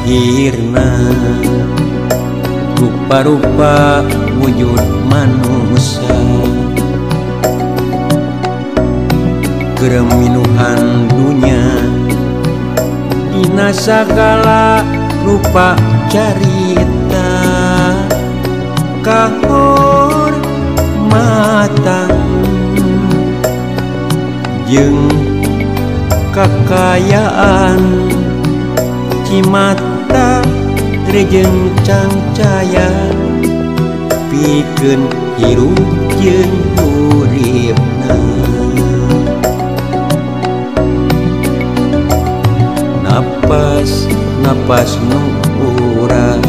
Ahirna rupa-rupa wujud manusia Kereminuhan dunya dina sagala rupa carita kahormatan jeung kakayaan cimata rejeng cangcaya pikeun hirup jeung uripna napas napas nu urang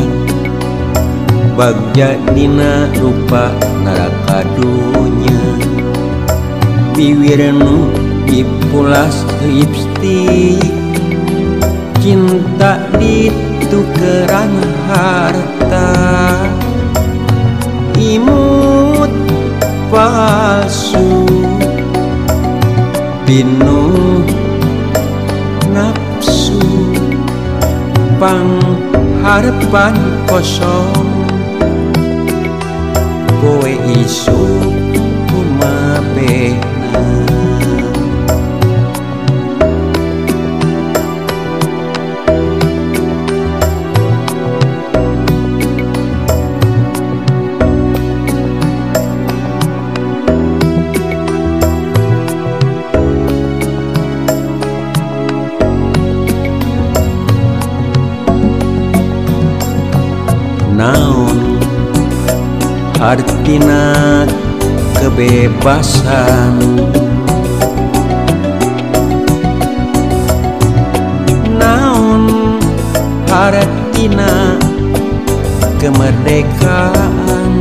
bagja dina rupa neraka dunya biwir nu dipulas lipstik cinta ditukeran harta imut palsu pinuh nafsu pangharepan kosong poe isuk kumabehna. Naon artina kebebasan naon artina kemerdekaan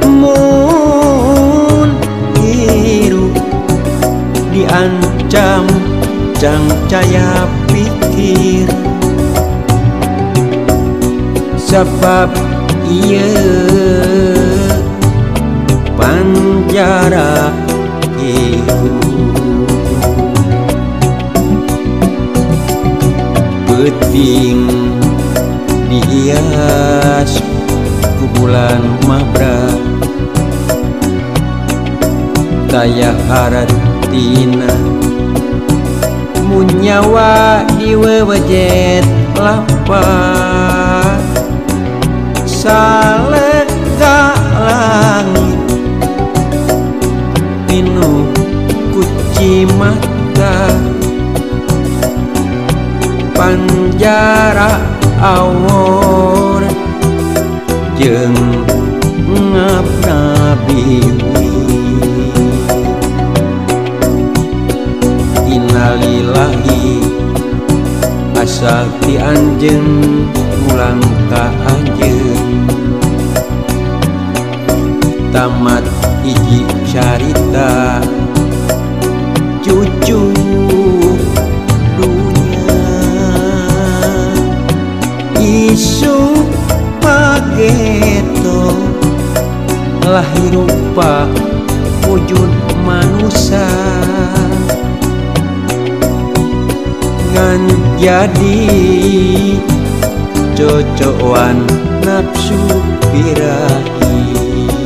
mun hirup diancam cangcaya pikir sebab ieu panjara hirup peuting dihias ku bulan mabra daya haratina mun nyawa diwewejet lapar salega langit pinuh kuci mata panjara awor jeung ngapna biwi innalillahi asal ti anjeun mulang ka anjeun tamat hiji carita cucu dunya isuk pageto lahir rupa wujud manusia ngan jadi cocokan nafsu birahi.